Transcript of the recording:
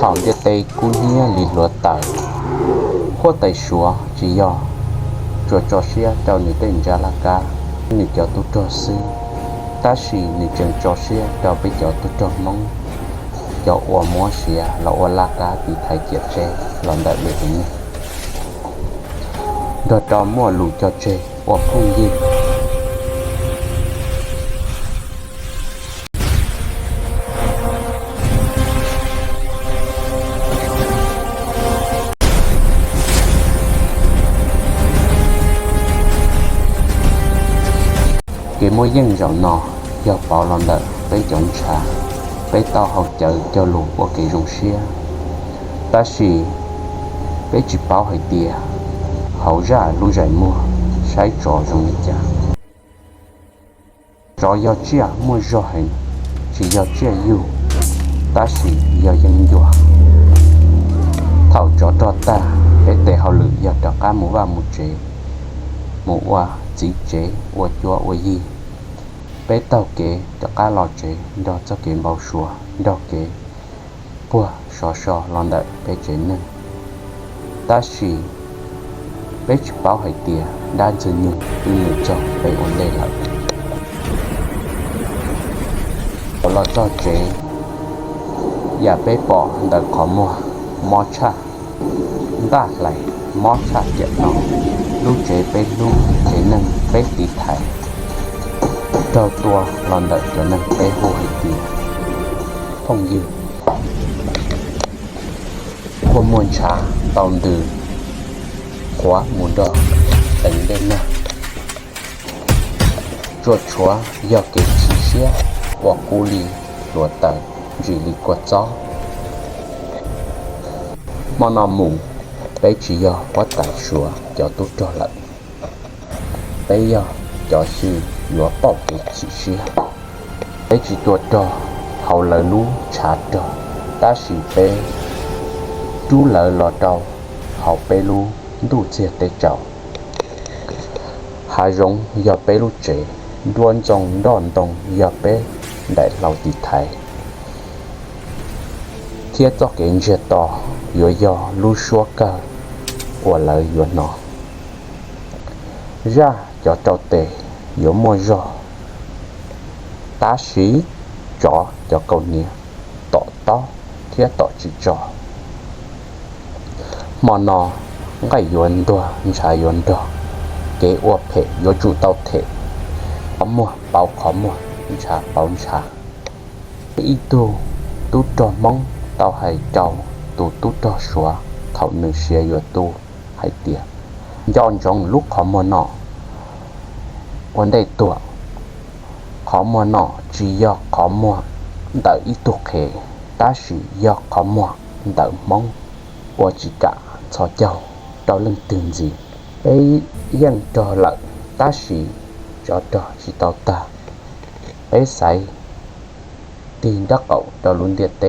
Thaum ntiaj teb kub hnyiab li hluav taws, huab tais Suav tsis yog tsuas tso siab rau nws tej ntsa laj kab, nws cov tub rog xwb, tab sis nws tseem tso siab rau peb cov tub rog Hmoob, cov uas muab siav los ua laj kab tiv thaiv ciam teb los ntawm lwm haiv neeg, nrog rau muaj lus cog tseg ua phooj ywg. Kev muaj yeej zaum no yog pauv los ntawm peb cov ntshav, peb tau haus cawv cog lus ua kev zoo siab, tab sis peb tsis paub hais tias hauv zaj lub zais muag saib tsov zoo li cas. Tsov yog tsiaj muaj zog heev, tsis yog tsiaj yug, tab sis yog yeeb ncuab. Thaum tsov rog tag, peb tes hauj lwm yog rov qab mus vaj mus tsev, mus ua txiv tsev ua cuab ua yig. Peb taug kev rov qab los tsev nrog txoj kev npau suav, nrog kev puag sov so los ntawm peb tsev neeg. Tab sis peb tsis paub hais tias dab ntxwg nyoog twb mus txog peb ua ntej lawm. Thaum los txog tsev, yam peb pom ntawm qhov muag mob tshaj ntaj hlais, mob tshaj riam no, lub tsev peb hlub, tsev neeg peb tiv thaiv, raug tua los ntawm cov neeg peb hu hais tias phooj ywg. Kua muag ntshav tau ntws qhuav mus nrog teev dej nag, tsuas tshuav yog kev chim siab uas kub li hluav taws, ntsim li kua txob. Hmo no mus, peb tsis yog huab tais Suav cov tub rog lawm, peb yog cov xyw yuav pauj kev chim siab. Peb tsis tua rog hauv lawv lub tshav rog, tab sis peb rub lawv los rau hauv peb lub ntuj txiag teb tsaus. Hav zoov yog peb lub tsev, nruab ntxoo nroj ntoo yog peb nraim hlau tiv thaiv, thiab txoj kev ntsiag to yuav yog lub suab kawg uas lawv yuav hnov. Zaj cov rau tes yuav muaj zog, tab sis tsov cov kaus hniav tom tob thiab tom tsis tso. Hmo no nqaij yuav ntuag, ntshav yuav nrog, kev ua phem yuav tsum tau them. Qhov muag pauv qhov muag, ntshav pauv ntshav. Ib tug tub rog Hmoob tau hais rau tus tub rog Suav thaum nws siav yuav tu hais tias, nco ntsoov lub qhov muag no ua ntej tuag. Qhov muag no tsis yog qhov muag ntawm ib tug qhev, tab sis yog qhov muag ntawm Hmoob uas tsis kam txhos caug rau leej twg ntxiv. Peb yeej rog lawm, tab sis tsov rog tsis tau tag. Peb xaiv tig nraub qaum rau lub ntiaj teb.